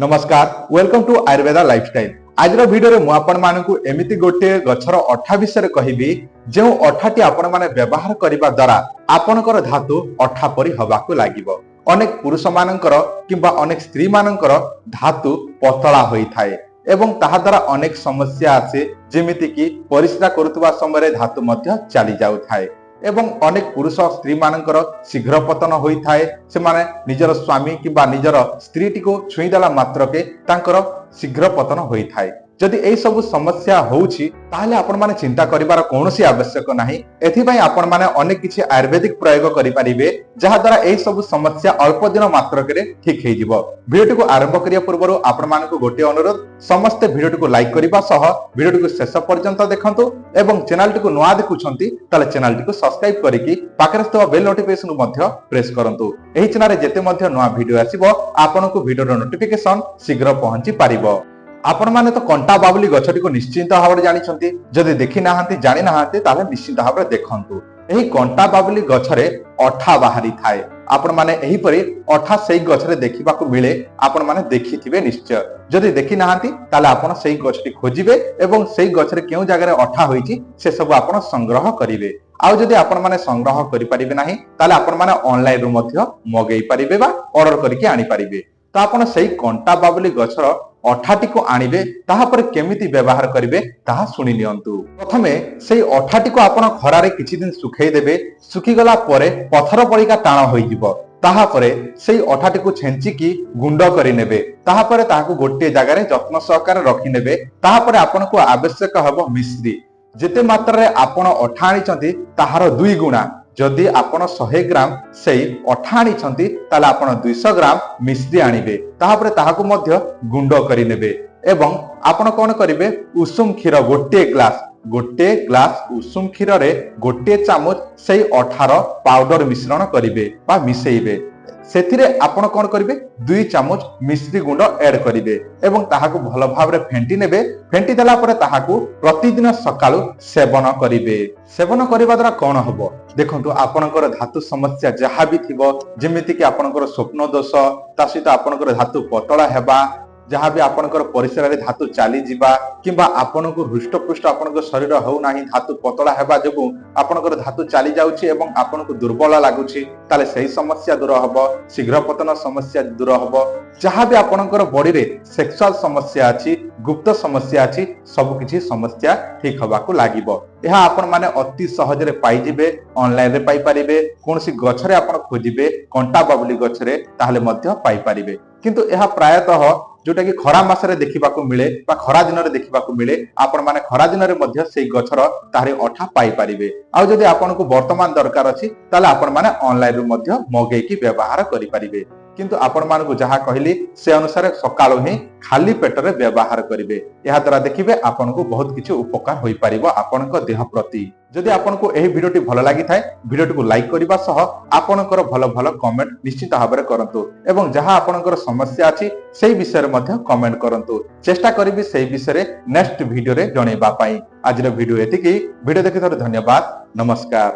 ନମସ୍କାର, welcome to Ayurveda lifestyle. ଆଜିର ଭିଡିଓରେ ମୁଁ ଆପଣମାନଙ୍କୁ ଏମିତି ଗୋଟିଏ ଗଛର ଅଠା ବିଷୟରେ କହିବି, ଯେଉଁ ଅଠାଟି ଆପଣମାନେ ବ୍ୟବହାର କରିବା ଦ୍ୱାରା ଆପଣଙ୍କର ଧାତୁ ଅଠା ପରି ହବାକୁ ଲାଗିବ। ଅନେକ ପୁରୁଷ ମାନଙ୍କର କିମ୍ବା ଅନେକ ସ୍ତ୍ରୀ ମାନଙ୍କର ଧାତୁ ପତଳା ହୋଇଥାଏ ଏବଂ ତାହା ଦ୍ୱାରା ଅନେକ ସମସ୍ୟା ଆସେ, ଯେମିତିକି ପରିସ୍ରା କରୁଥିବା ସମୟରେ ଧାତୁ ମଧ୍ୟ ଚାଲି ଯାଉଥାଏ ଏବଂ ଅନେକ ପୁରୁଷ ସ୍ତ୍ରୀ ମାନଙ୍କର ଶୀଘ୍ର ପତନ ହୋଇଥାଏ। ସେମାନେ ନିଜର ସ୍ୱାମୀ କିମ୍ବା ନିଜର ସ୍ତ୍ରୀଟିକୁ ଛୁଇଁଦେଲା ମାତ୍ରକେ ତାଙ୍କର ଶୀଘ୍ର ପତନ ହୋଇଥାଏ। ଯଦି ଏଇ ସବୁ ସମସ୍ୟା ହଉଛି, ତାହେଲେ ଆପଣମାନେ ଚିନ୍ତା କରିବାର କୌଣସି ଆବଶ୍ୟକ ନାହିଁ। ଏଥିପାଇଁ ଆପଣମାନେ ଅନେକ କିଛି ଆୟୁର୍ବେଦିକ ପ୍ରୟୋଗ କରିପାରିବେ, ଯାହାଦ୍ୱାରା ଏହି ସବୁ ସମସ୍ୟା ଅଳ୍ପ ଦିନ ମାତ୍ରକରେ ଠିକ ହେଇଯିବ। ଭିଡିଓଟିକୁ ଆରମ୍ଭ କରିବା ପୂର୍ବରୁ ଆପଣମାନଙ୍କୁ ଗୋଟିଏ ଅନୁରୋଧ, ସମସ୍ତେ ଭିଡିଓଟିକୁ ଲାଇକ୍ କରିବା ସହ ଭିଡିଓଟିକୁ ଶେଷ ପର୍ଯ୍ୟନ୍ତ ଦେଖନ୍ତୁ ଏବଂ ଚ୍ୟାନେଲଟିକୁ ନୂଆ ଦେଖୁଛନ୍ତି, ତାହେଲେ ଚ୍ୟାନେଲଟିକୁ ସବସ୍କ୍ରାଇବ କରିକି ପାଖରେ ଥିବା ବେଲ୍ ନୋଟିଫିକେସନ ମଧ୍ୟ ପ୍ରେସ୍ କରନ୍ତୁ। ଏହି ଚ୍ୟାନେଲରେ ଯେତେ ମଧ୍ୟ ନୂଆ ଭିଡିଓ ଆସିବ, ଆପଣଙ୍କୁ ଭିଡିଓର ନୋଟିଫିକେସନ ଶୀଘ୍ର ପହଞ୍ଚି ପାରିବ। ଆପଣମାନେ ତ କଣ୍ଟା ବାବୁଲି ଗଛଟିକୁ ନିଶ୍ଚିନ୍ତ ଭାବରେ ଜାଣିଛନ୍ତି। ଯଦି ଦେଖି ନାହାନ୍ତି, ଜାଣି ନାହାନ୍ତି, ତାହେଲେ ନିଶ୍ଚିନ୍ତ ଭାବରେ ଦେଖନ୍ତୁ। ଏହି କଣ୍ଟା ବାବୁଲି ଗଛରେ ଅଠା ବାହାରିଥାଏ। ଆପଣମାନେ ଏହିପରି ଅଠା ସେଇ ଗଛରେ ଦେଖିବାକୁ ମିଳେ, ଆପଣମାନେ ଦେଖିଥିବେ ନିଶ୍ଚୟ। ଯଦି ଦେଖି ନାହାନ୍ତି, ତାହେଲେ ଆପଣ ସେଇ ଗଛଟି ଖୋଜିବେ ଏବଂ ସେଇ ଗଛରେ କେଉଁ ଜାଗାରେ ଅଠା ହୋଇଛି, ସେସବୁ ଆପଣ ସଂଗ୍ରହ କରିବେ। ଆଉ ଯଦି ଆପଣମାନେ ସଂଗ୍ରହ କରିପାରିବେ ନାହିଁ, ତାହେଲେ ଆପଣମାନେ ଅନଲାଇନରୁ ମଧ୍ୟ ମଗେଇ ପାରିବେ ବା ଅର୍ଡର କରିକି ଆଣିପାରିବେ। ତ ଆପଣ ସେଇ କଣ୍ଟା ବାବୁଲି ଗଛର ଅଠାଟିକୁ ଆଣିବେ, ତାହାପରେ କେମିତି ବ୍ୟବହାର କରିବେ, ତାହା ଶୁଣି ନିଅନ୍ତୁ। ପ୍ରଥମେ ସେଇ ଅଠାଟିକୁ ଆପଣ ଖରାରେ କିଛି ଦିନ ଶୁଖେଇ ଦେବେ। ଶୁଖିଗଲା ପରେ ପଥର ପରିକା ଟାଣ ହୋଇଯିବ। ତାହାପରେ ସେଇ ଅଠାଟିକୁ ଛେଞ୍ଚିକି ଗୁଣ୍ଡ କରିନେବେ। ତାହାପରେ ତାହାକୁ ଗୋଟିଏ ଜାଗାରେ ଯତ୍ନ ସହକାରେ ରଖିନେବେ। ତାହାପରେ ଆପଣଙ୍କୁ ଆବଶ୍ୟକ ହେବ ମିଶ୍ରି। ଯେତେ ମାତ୍ରାରେ ଆପଣ ଅଠା ଆଣିଛନ୍ତି, ତାହାର 2 ଗୁଣା। ଯଦି ଆପଣ 100 ଗ୍ରାମ ସେଇ ଅଠା ଆଣିଛନ୍ତି, ତାହେଲେ ଆପଣ 200 ଗ୍ରାମ ମିଶ୍ରି ଆଣିବେ। ତାହାପରେ ତାହାକୁ ମଧ୍ୟ ଗୁଣ୍ଡ କରିନେବେ ଏବଂ ଆପଣ କଣ କରିବେ? ଉଷୁମ କ୍ଷୀର ଗୋଟିଏ ଗ୍ଲାସ, ଗୋଟିଏ ଗ୍ଲାସ ଉଷୁମ କ୍ଷୀରରେ 1 ଚାମଚ ସେଇ ଅଠାର ପାଉଡର ମିଶ୍ରଣ କରିବେ ବା ମିଶେଇବେ। ସେଥିରେ ଆପଣ କଣ କରିବେ? 2 ଚାମଚ ମିଶ୍ରି ଗୁଣ୍ଡ ଆଡ୍ କରିବେ ଏବଂ ତାହାକୁ ଭଲ ଭାବରେ ଫେଣ୍ଟି ନେବେ। ଫେଣ୍ଟି ଦେଲା ପରେ ତାହାକୁ ପ୍ରତିଦିନ ସକାଳୁ ସେବନ କରିବେ। ସେବନ କରିବା ଦ୍ୱାରା କଣ ହବ ଦେଖନ୍ତୁ। ଆପଣଙ୍କର ଧାତୁ ସମସ୍ୟା ଯାହା ବି ଥିବ, ଯେମିତିକି ଆପଣଙ୍କର ସ୍ୱପ୍ନ ଦୋଷ, ତା ସହିତ ଆପଣଙ୍କର ଧାତୁ ପତଳା ହେବା, ଯାହା ବି ଆପଣଙ୍କର ପରିସ୍ରାରେ ଧାତୁ ଚାଲିଯିବା କିମ୍ବା ଆପଣଙ୍କୁ ହୃଷ୍ଟପୃଷ୍ଟ ଆପଣଙ୍କ ଶରୀର ହେଉନାହିଁ, ଧାତୁ ପତଳା ହେବା ଯୋଗୁଁ ଆପଣଙ୍କର ଧାତୁ ଚାଲି ଯାଉଛି ଏବଂ ଆପଣଙ୍କୁ ଦୁର୍ବଳ ଲାଗୁଛି, ତାହେଲେ ସେହି ସମସ୍ୟା ଦୂର ହବ। ଶୀଘ୍ର ପତନ ସମସ୍ୟା ଦୂର ହବ। ଯାହା ବି ଆପଣଙ୍କର ବଡିରେ ସେକ୍ସୁଆଲ ସମସ୍ୟା ଅଛି, ଗୁପ୍ତ ସମସ୍ୟା ଅଛି, ସବୁ କିଛି ସମସ୍ୟା ଠିକ ହବାକୁ ଲାଗିବ। ଏହା ଆପଣମାନେ ଅତି ସହଜରେ ପାଇଯିବେ, ଅନଲାଇନରେ ପାଇପାରିବେ। କୌଣସି ଗଛରେ ଆପଣ ଖୋଜିବେ କଣ୍ଟା ବାବୁଲି ଗଛରେ, ତାହେଲେ ମଧ୍ୟ ପାଇପାରିବେ। କିନ୍ତୁ ଏହା ପ୍ରାୟତଃ ଯୋଉଟା କି ଖରା ମାସରେ ଦେଖିବାକୁ ମିଳେ ବା ଖରା ଦିନରେ ଦେଖିବାକୁ ମିଳେ। ଆପଣମାନେ ଖରା ଦିନରେ ମଧ୍ୟ ସେଇ ଗଛର ତାହାରି ଅଠା ପାଇପାରିବେ। ଆଉ ଯଦି ଆପଣଙ୍କୁ ବର୍ତ୍ତମାନ ଦରକାର ଅଛି, ତାହେଲେ ଆପଣମାନେ ଅନଲାଇନରୁ ମଧ୍ୟ ମଗେଇକି ବ୍ୟବହାର କରିପାରିବେ। କିନ୍ତୁ ଆପଣମାନଙ୍କୁ ଯାହା କହିଲି, ସେ ଅନୁସାରେ ସକାଳୁ ହିଁ ଖାଲି ପେଟରେ ବ୍ୟବହାର କରିବେ। ଏହା ଦ୍ୱାରା ଦେଖିବେ, ଆପଣଙ୍କୁ ବହୁତ କିଛି ଉପକାର ହୋଇପାରିବ ଆପଣଙ୍କ ଦେହ ପ୍ରତି। ଯଦି ଆପଣଙ୍କୁ ଏହି ଭିଡିଓଟି ଭଲ ଲାଗିଥାଏ, ଭିଡିଓଟିକୁ ଲାଇକ୍ କରିବା ସହ ଆପଣଙ୍କର ଭଲ ଭଲ କମେଣ୍ଟ ନିଶ୍ଚିତ ଭାବରେ କରନ୍ତୁ ଏବଂ ଯାହା ଆପଣଙ୍କର ସମସ୍ୟା ଅଛି, ସେଇ ବିଷୟରେ ମଧ୍ୟ କମେଣ୍ଟ କରନ୍ତୁ। ଚେଷ୍ଟା କରିବି ସେଇ ବିଷୟରେ ନେକ୍ସଟ ଭିଡିଓରେ ଜଣେଇବା ପାଇଁ। ଆଜିର ଭିଡିଓ ଏତିକି। ଭିଡିଓ ଦେଖିଥିବାରୁ ଧନ୍ୟବାଦ। ନମସ୍କାର।